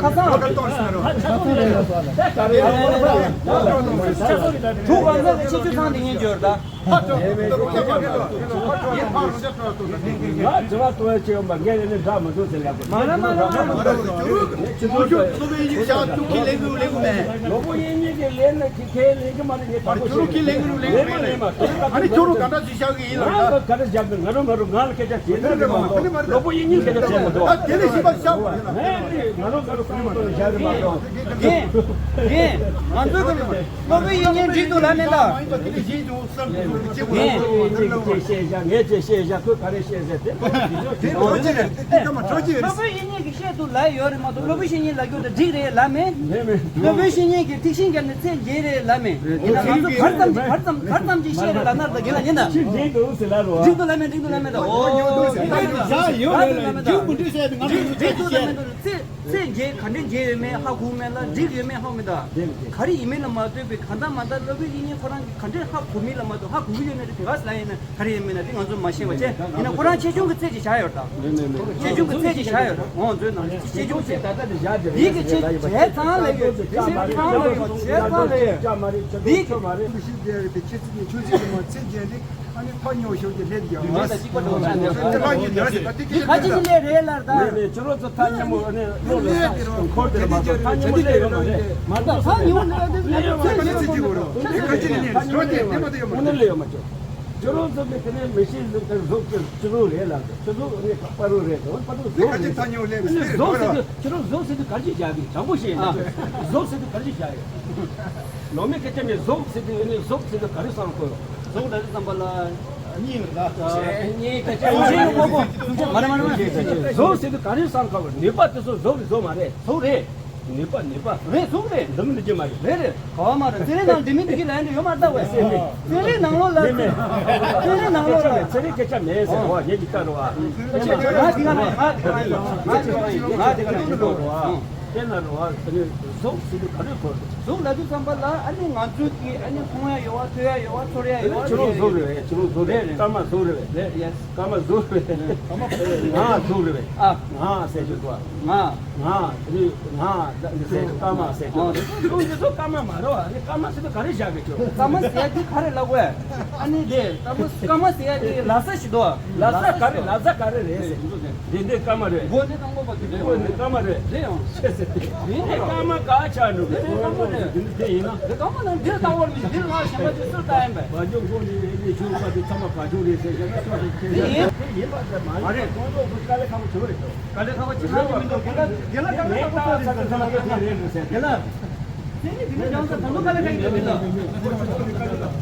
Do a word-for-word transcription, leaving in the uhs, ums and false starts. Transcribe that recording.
ཁ་སང་། དྲུག་གང་ཟག་གི་ཆེ་ཆུང་ཚང་དེ་ངས་འབྱོར་ད། ང་དྲི་བ་གཏོང་ཡ་ཅིག་ཡོང་པ་ངས་ལས་ནི་འདྲ་མི་འདུག་ཟེར་ཡག་པོ། མ་ན་མ་ན་མ་ན། ལོ་བོ་ཡིན་ཉིད་ཀྱི་ལས་ནི་ཁྱེད་ལས་ཀྱི་མ་རེད། ངས་ད་ཁྱོད་རང་ཁྱེད་ལས་ཀྱི་ལས་ཀྱི་མ་རེད། ཨ་ནི་ཁྱོད་རང་ག་འདྲ་ཞིག་བཞག་གི་ཡིན་ལ། ང་ག་འདྲ་བཞག་གི། ང་རང་ང་རང་ང་ལ་སྐད་ཆ་བྱེད་ན་རེད་མ་གཏོགས་ལོ་བོ་ཡིན་ཉིད་སྐད་ཆ་བྱེད་མི་འདུག་ཨ་དེ་ལས་ཞིབ་པ་བཞག་པ་ཡིན་ལ། ངས་ནི་ང་རང་ང་རང་ཁོ་རང་ཁོ་རང་བཞག་རེད་མ་གཏོགས། ཡིན་ཡིན། ང་ཚོའི་ཁོ་རང་ལོ་བོ་ཡིན་ཉིད་འགྲིག་འདུག་ལབ་མེད་ད། ངས་ཅེས་བཤད་བཞག་ངས་ཅེས་བཤད་བཞག་ཁོས་ག་རེ་བཤད་ཟེར་དེ་དེ་གྲོགས་ཅི་རེད། དེ་ལྟ་མ་གྲོགས་ཅི་རེད། ལོ་བོ་ཡིན་ཉིད་ཀྱིས་བཤད་འདུག་ལབ་ཡོད་རེད་མ་གཏོགས་ལོ་བོ་ཡིན་ཉིད་ལབ་རྒྱུ་དེ་འགྲིག་རེད་ལབ་མེད། མེད་མེད། ལོ་བོ་ཡིན་ཉིད་ཀྱིས་ཐིག་ཤིང་བརྒྱབ་ནས་ཚེ་འགྱེལ་རེད་ལབ་མེད། ཡིན་ན་ང་ཚོ་ག་རེ་ཙམ་གྱིས་ག་རེ་ཙམ་ག་རེ་ཙམ་གྱིས་བཤད་རེད་ལབ་ན་ད་དགེ་ལ་ཉན་ད། ཤིན་འགྲིག་འདུག་ཟེར་ལབ་རོགས། འགྲིག་འདུག་ལབ་མེད་འགྲིག་འདུག་ལབ་མེད་ད། ཨོ། ཡོད་རེད་ལ་འགྲིག་མི་འགྲིག་ཟེར་ང་ཚོ་འགྲིག་འགྲིག་འདུག་ལབ་མེད་ད། ཚེ་ཚེ་འགྱེལ་ག་འདྲས་འགྱེལ་ཡོད་མེད་ཧ་གོ་མེད་ལ་འགྲིག་ཡོད་མེད་ཧ་གོ་མེད་ད། ག་རེ་ཡིན་མིན་ལ་མ་ལྟོས་པའི་གང་ལྟར་མ་ལྟར་ལོ་བོ་ཡིན་ཉིད་ཁོ་རང་གིས་ག་འདྲས་ཧ་གོ་མིན་ལ་མ་ལྟོས་ཧ་གོ་གི་ཡོད་མེད་དེ་དེ་ག་ས་ལ་ཡིན་ན་ག་རེ་ཡིན་མིན་ན་དེ་ང་ཚོ་མ་ཤེས་པ་བྱས་ཡིན་ན་ཁོ་རང་ཆེ་ཆུང་གི་རྩལ་ཅིག་བཞག་ཡོད་ད། ཆེ་ཆུང་གི་རྩལ་ཅིག་བཞག་ཡོད་ད། འོང་མཛོད་ནང་ཆེ་ཆུང་ཆེ་ད་ལྟ་དེ་བཞག་དེ་རེད། ཡིད་ཀྱི་ཆེ་བྱས་ཚང་ལས་ཡོད་ཆེ་ཚང་ལས་ཡོད་ཆེ་ཚང་ལས་ཡོད། ཡིད་ཀྱི་ཤིག་དེ་དེ་ཁྱེད་ཚོ་ནས་ཆོས་སྲིད་ཀྱི་མ་ཚེ་འཇལ་ཏེ་ཨ་ནི་ཐག་ཉེ་བོ་ཤོར་གྱི་ལྷད་ཀྱི་ཡང་མེད་ད་གཅིག་པ་འགྲོ་ཆ་འདི་ལྷ་ཉིད་ཡང་ཞིག་ད་དེ་ཁྱེད་ཁ་ཅི་ཞིག་ལས་རེད་ལར་ད། ནས་ནས་ཕྱི་ལོགས་ཚོ་ཐག་ཉེ་མོ་ནས་ལོ་ལ་འཁོར་དེ་ལ་མ་ཐག་ཉེ་མོ་ལས་ཡོད་མ་རེད། མ་ད་ཐག་ཉེ་མོ་ལས་དེ་ཚེ་ཚེ་ཚེ་ཅི་གོ་རོ་ཁ་ཅི་ནས་ནས་ཐག་ཉེ་མོ་ལས་ཡོད་མ་ཅོ། ཕྱི་ལོགས་ཚོ་གི་དེ་ནས་མི་ཤེས་ཟིག་དེ་ཟོག་གི་ཕྱི་ལོགས་རེད་ལ་ཕྱི་ལོགས་ནས་པ་རུ་རེད་དོ་པ་རུ་ཟོག་ཁ་ཅི་ཐག་ཉེ་མོ་ལས་ཟོག་ཟེར་དུས་ཕྱི་ལོགས་ཟོག་ཟེར་དུས་གར་ཅི་བཞག་གི་དྲང་པོ་ཤེས་ན་ཟོག་ཟེར་དུས་གར་ཅི་བཞག་ཡོད། ནོར་མེད་སྐད་ཆ་མེད། ཟོག་ཟེར་དུས་ནི་ཟོག་ཟེར་དུས་ག་རེ་བསམ་དགོས། ཟོག་ལ་རེ་བསམ་པ་ལ་གཉིས་རེད་ད། གཉིས་ཀ་ཆ་ཡོད་ཆེ་ཡོད་ཁོ་ཁོ་མ་རེད་མ་རེད་མ་རེད། ཟོག་ཟེར་དུས་ག་རེ་བསམ་དགོས། ནུས་པ་དེ་ཚོ་ཟོག་རེད་ཟོག་མ་རེད་ཟོག་རེད། ནུས་པ་ནུས་པ་རེད་ཟོག་རེད། འདི་མི་འདི་ཅི་མ་རེད། རེད་རེད། ག་བ་མ་རེད། ཚན་རིག་ནང་འདི་མི་འདི་གི་ལན་འདི་ཡོད་མ་རེད་ད་ཝེ། ཚན་རིག་ནང་ལོགས་ལ་མེད་མེད། ཚན་རིག་ནང་ལོགས་ལ་ཚན་རིག་སྐད་ཆ་མེད་ཟེར་བ་ངས་འདི་ལྟ་རུ་བ། ང་འདི་ག་ནས་ང་འདི་ག་ནས་ང་འདི་ག་ནས་ང་འདི་ག་ནས་ཡིན་ནོ་རུ་བ། དེ་ན་རུ་བ་ཟོག་ཟེར་དུས་ག་རེ་གོ། ཟོག་ལབ་དུས་ཙམ་པ་ལ་ཨ་ནི་ང་ཚོ་གི་ཨ་ནི་མཐོང་ཡ་ཡོད་བ་ཐོས་ཡ་ཡོད་བ་ཚོར་ཡ་ཡོད་བ། ཕྱི་ལོགས་ཟོག་རེད་བས། ཕྱི་ལོགས་ཟོག་རེད། རེད་རེད། སྐར་མ་ཟོག་རེད་བས། རེད་ཡེ། སྐར་མ་ཟོག་རེད་བས། ང་ཟོག་རེད་བས། ཨ། ང་ཟེར་རྒྱུ་དོ། ང་། ང་། ང་ཟེར་སྐར་མ་ཟེར་རྒྱུ། ཨ། ཁྱོད་ཀྱི་ཚོ་སྐར་མ་མ་རེད་བ། ཨ་ནི་སྐར་མ་ཟེར་དུས་ག་རེ་བཞག་གི་ཁྱོད། སྐར་མ་ཟེར་ཡ་དེ་ག་རེ་ལབ་དགོས། ཨ་ནི་དེ་སྐར་མ་སྐར་མ་ཟེར་ཡ་དེ་ལ་ས་ཞིག་འདུག་ལ་ས་ག་རེ་ལ་ས་ག་རེ་རེད་ཟེར། འདི་འདི་སྐར་མ་རེད། མགོ་འདི་སྐར་མ་པ་དེ་རེད། མགོ་འདི་སྐར་མ་རེད། རེད་ཡང་། ཤེས་ཟེར་ཏེ། འདི་འདི་སྐར་མ་ག་ཆགས་འགྲོ་གི། འདི་སྐར་མ་རེད། འདི་འདི་ཡིན་ན། འདི་སྐར་མ་ན་འདི་ལྟ་བར་མི་འདི་ལ་ཞེན་པ་དེ་སུ་ལྟ་ཡིན་པས། བ་ཇོ་མགོ་ནི་རེད། ཆུ་བ་དེ་ཚང་མ་བ་ཇོ་རེད་ཟེར་བཞག་ན་ཆོག་རེད། ཁྱེད་འདི་ཡིན། འདི་ཡིན་པ་ཟེར་མ་རེད། ཁོང་ཚོ་ཁུ་དཀའ་ལས་ཁག་པོ་བྱུང་རེད་དོ། དཀའ་ལས་ཁག་པོ་ཅི་ལ་ཅི་མི་འདུག་རྒན་ལགས་རྒན་ལགས་དཀའ་ལས་ཁག་པོ་ཚོ་རེད་ཟེར། རྒན་ལགས། དེ་ནི་དེ་ནི་ཡང་ས་དང་པོ་དཀའ་ལས་ཁག་ཡིན་འདུག་རྒན་ལགས།